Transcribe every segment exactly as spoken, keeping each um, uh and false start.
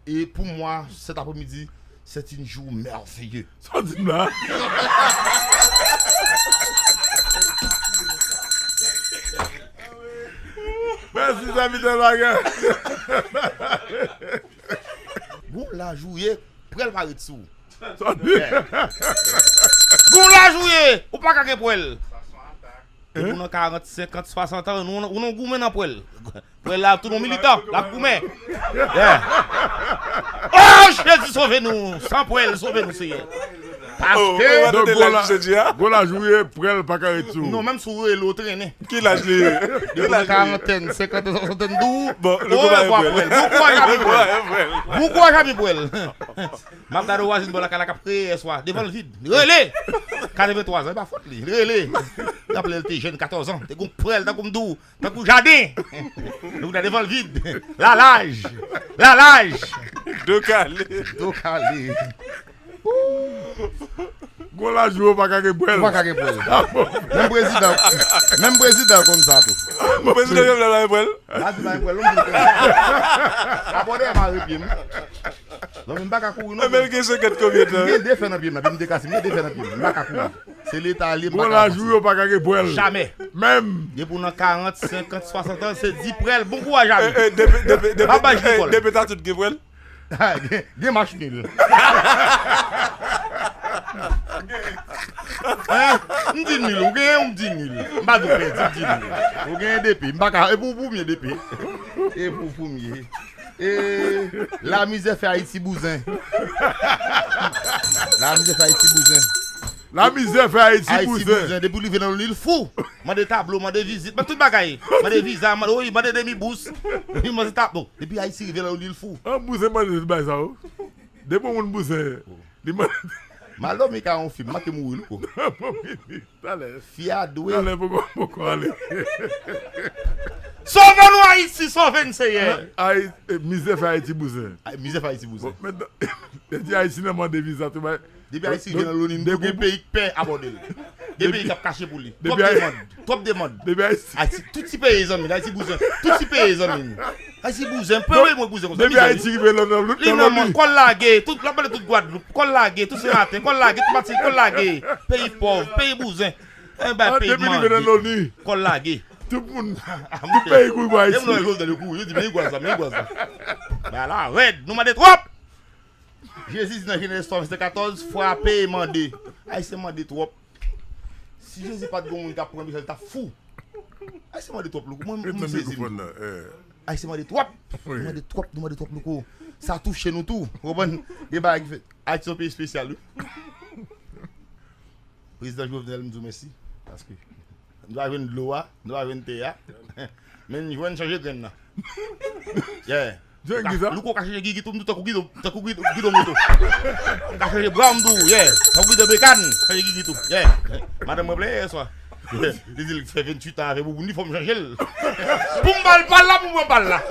Et pour moi, cet après-midi, c'est un jour merveilleux. Sa w di m la? Mèsi, zanmi de bagay. Gon laj ou ye, prèl pa ret sou ou. Sa w di? Gon laj ou ye, ou pa ka gen prèl. Depi w nan karant, senkant, swasant an, ou nan, ou nan goumen nan prèl. Prèl la, tou non militan, l ap goumen. Yeah. Oh, Jezi, sove nou! San prèl, sove nou, Seyè. Paske... Donk, gwo laj ou ye, prèl pa ka ret sou ou. Non, menm si w rele, w trennen. Ki laj li ye? Depi nan karantèn, senkantèn, swasantèn, di w, bon, le koup a prèl. Bon kouraj a prèl. Bon kouraj a prèl. M ap gade yon vwazen bò lakay la k ap kreye yèswa. Devan l vid. Rele! Katrevenntwa zan, e pa fòt li. Rele! Raple l te jèn, katòz an. Te gon prèl, tankou m di w, tankou jaden. Nou gade devan l vid. Lalaj! Lalaj! Do kale. Do kale. Gon laj ou pa ka gen prèl. Ou pa ka gen prèl. Menm prezidan, menm prezidan konn sa tou. Prezidan Jovenel la gen prèl. La di la gen prèl, non, m di l konn sa. Abòne mare pye m. Non, men m pa ka kouri, non. Men l gen senkant konbyen tan? M gen de fè nan pye m nan, pye m te kase, m gen de fè nan pye m. M pa ka kouri. Se Leta li ye, m pa ka avanse. Gon laj ou yo pa ka gen prèl. Jamè. Menm. Depi w nan karant, senkant, swasant an, se di prèl, bon kouraj a nou. Depi, depi, depi, depi ta tout gen prèl. Gen, gen mach nil. Hein? M di nil, ou genyen, ou m di nil. M pa di w pèdi, m di nil. Ou genyen depi, m pa ka, e pou, pou m ye depi. E pou, pou m ye. E, lamizè fè Ayiti bouzen. Lamizè fè Ayiti bouzen. Lamizè fè Ayiti bouzen. Depi w rive nan Loni, l fou. Mande tablo, mande vizit, mande tout bagay. Mande viza, mande, wi, mande demi bous. Wi, mande tablo. Depi Ayiti rive nan Loni, l fou. An bouzen mande tout bagay sa yo. Depi yon moun bouzen, li mande. M al dòmi ka yon fi, m manke mouri louko. Talè. Fi a dwe. Talè poko, poko ale. Sove nou Ayiti, sove n Seyè. Ay, e, mizè fè Ayiti bouzen. Ay, mizè fè Ayiti bouzen. Bon, men, e di Ayiti nan mande viza tou bay. Depi Ayiti rive nan Loni, nou gen peyi k pè abòde l. Gen peyi k ap kache pou li. Twòp demann, twòp demann. Depi Ayiti. Ayiti, tout ti peyi zanmi, Ayiti bouzen. Tout ti peyi zanmi. Ayiti bouzen, peyi mwen bouzen konsa. Depi Ayiti rive nan, nan, nan Loni. Kò l lage, tout, l ap pale tout Gwadloup. Kò l lage, tout Senmaten, kò l lage, tout Matinik, kò l lage. Peyi pòv, peyi bouzen. Enben, peyi mande. Kò l lage. Tout moun, tout peyi kouri pou Ayiti. Menm lè yo kouri, yo di, men Igwaz la, men Igwaz la. Bagay la rèd, nou mande twòp. Jezi di nan Jenèz twa, vèsè katòz, frape e mande. Ayisyen mande twòp. Si Jezi pa t gen moun k ap pran Michel, l t ap fou. Ayisyen mande twòp, louko. Mwen, mwen sezi. Ayisyen mande twòp. Nou mande twòp, nou mande twòp, louko. Sa touche nou tou. Ou konprann? Gen bagay ki fèt. Ayiti se yon peyi espesyal, wi. Prezidan Jovenel, m di w mèsi. Paske nou pa jwenn dlo a, nou pa jwenn tè a. Men n jwenn chanje grenn nan. Yeah. Louko ka chanje gigit ou, m di w tankou gidon, tankou gidon, gidon moto. M ka chanje bra, m di w, yeah. Tankou gidon bekàn, chanje gigit ou, yeah. Madanm mwen plenyen yèswa. Li di l fè venntuit an avè bouboun li, fò m chanje l. Pou m ba l pa l la, pou m pran pa l la.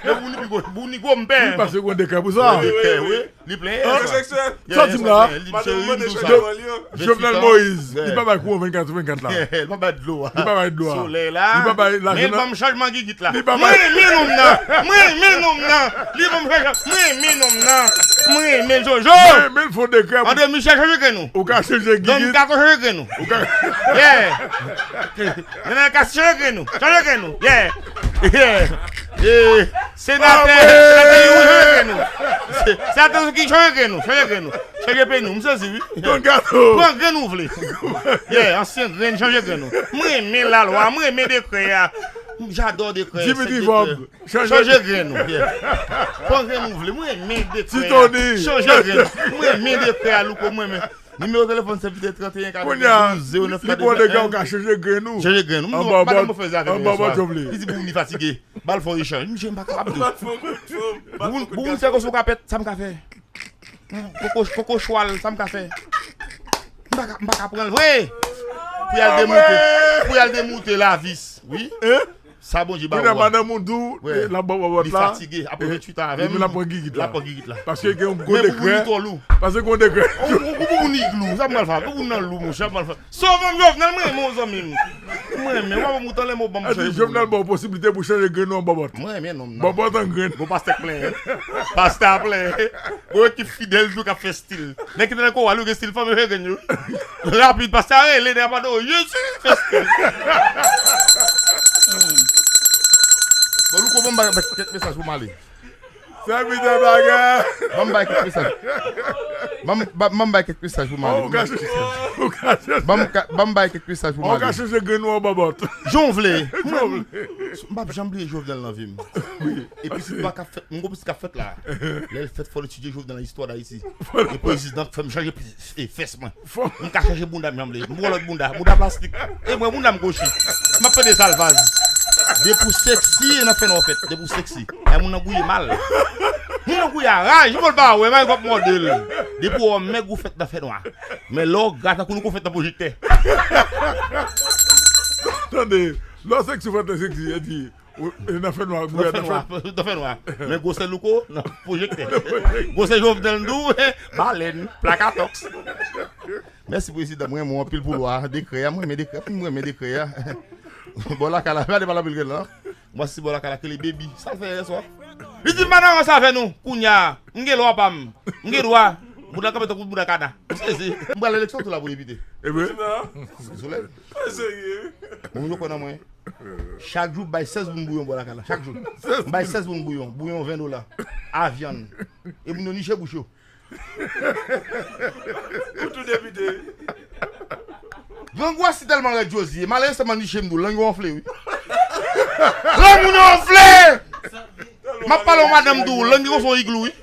Men bouboun li pi gwo, bouboun li gwo, m pè. Wi, paske gen dekrè pou sa. Dekrè, wi. Li plenyen. Sa w di m la? Madanm mwen te chwazi yo. Jovenel Moïse, li pa bay kouran vennkat sou vennkat la. Li pa bay dlo a. Li pa bay dlo a. Solèy la. Li pa bay lajan. Men l ban m chanjman gigit la. Li pa bay. Mwen renmen nonm nan. Mwen renmen nonm nan. Li ban m chanjman. Mwen renmen nonm nan. Mwen renmen Jojo. Mwen renmen l fon dekrè. André Michel, chanje grenn ou. Ou ka chanje gigit. Don Kato, chanje grenn ou. Ou ka. Yeah. Nenel Cassy, chanje grenn ou. Chanje grenn ou. Yeah. Yeah. Yeah. Senatè, senatè Youri, chanje grenn ou. Se-, senatè Souki, chanje grenn ou, chanje grenn ou. Chanje peni w, m sezi wi. Don Kato. Pran grenn ou vle. Yeah, ansyen grenn, chanje grenn ou. Mwen renmen lalwa, mwen renmen dekrè a. J'adore dekrè, Dimitri Vorbe, chanje grenn ou. Yeah. Pran grenn ou vle, mwen renmen dekrè a. Titoni. Chanje grenn ou. Mwen renmen dekrè a, louko, mwen renmen. Nimewo telefòn sèvitè trannteyen katrevendouz zewo nèf katreven. Li pran dekrè ou ka chanje grenn ou. Chanje grenn ou. Anba, madanm mwen fè zafè anba, anba. Li di pou li fatige. Ba l fè yon echanj. Misye m pa kapab tou. Bouboun, bouboun fè konsa ou ka pèt, sa m ka fè? Koko, koko chwal, sa m ka fè? M pa ka, m pa ka pran l vre. Pou y al demoute, pou y al demoute lavis. Wi. Sa Bondye ba ou a. Kounye a madanm ou di w, eh, l ap bò bòbòt la. Li fatige, apre venntuit an avè m, epi l ap pran gigit la. L ap pran gigit la. Paske gen yon gwo dekrè. Men bouboun li twò lou. Paske gen yon dekrè. Yon, yon, yon bouboun iglou, sa m pral fè? Bouboun nan lou, monchè, m pral fè. Sove m, Jovenel, mwen renmen w, zanmi m. Mwen renmen w, papa m, ou t anlè m, ou ban m chanje bouboun. Jovenel ba w posiblite pou chanje grenn ou an bòbòt. Mwen renmen nonm nan. Bòbòt an grenn. Bon, pastè k plenyen. Pastè a plenyen. Bon, ekip fidèl tou k ap fè stil. Nèg ki te nan koral yo gen stil fanm yo fè grenn yo. Rapid, pastè a rele, nèg ap adore. Jezi, fè stil. Bon, Louko, bon, m bay kèk mesaj pou m ale. Sèvitè bagay. Ban m bay kèk mesaj. Ban m, ban, ban m bay kèk mesaj pou m ale. Ou ka chèche, ou ka chèche. Ban m ka, ban m bay kèk mesaj pou m ale. Ou ka chèche grenn ou an bòbòt. Jan w vle. Jan w vle. M p ap janm bliye Jovenel nan vi m. Epi si pa k ap fèt, m gon pitit k ap fèt la. Lè l fèt, fò l etidye Jovenel nan istwa Dayiti. E prezidan k fè m chanje pi-, e fès mwen. M ka chanje bounda m jan m vle. M pran lòt bounda. Bounda plastik. E mwen, bounda m kwochi. M ap pede salvaz. Depi w seksi, e nan fènwa w fèt. Depi w seksi. E moun nan gouye mal. Moun nan gouye a raj. Fò l pa wè, men kòp mòde l. Depi w mèg ou fèt nan fènwa. Men lè w gra tankou Louko fèt nan pwojektè. Tande, lè w seksi, w fèt nan seksi, epi Ou, e nan fènwa, nan fènwa, nan fènwa. Men gwosè Louko, nan pwojektè. Gwosè Jovenel Ndou, balèn, plakatòks. Mèsi prezidan, mwen renmen w anpil pou lwa, dekrè a, mwen renmen dekrè, mwen renmen dekrè a. Bò lakay la, gade pa l anpil grenn lan. Mwen si bò lakay la, kele baby. Sa l fè yè swa? Li di m pa nan rans avè nou, kounye a, m gen lwa pa m, m gen dwa. Bouda kanpe tankou bouda kana. M sezi. M pral eleksyon tou la pou depite. E vre? Sou lè. Serye. Moun yo kwè nan mwen. Chak jou, bay sèz moun bouyon bò lakay la. Chak jou. M bay sèz moun bouyon. Bouyon ven dola. A vyann. E moun yo niche bouch yo. Pou tou depite. Grangou a si tèlman rèd Josie. Malere sèlman niche m dou. Lang yo anfle, wi. Lang moun yo anfle! M ap pale yon madanm dou. Lang yo son iglou, wi.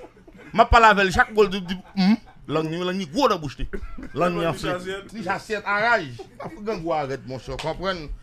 M ap pale avè l. Chak gwo l di, di, hmm. Lang ni, lang ni gwo nan bouch li. Lang ni anfle. Niche asyèt a raj. Grangou a rèd, monchè. Konprann?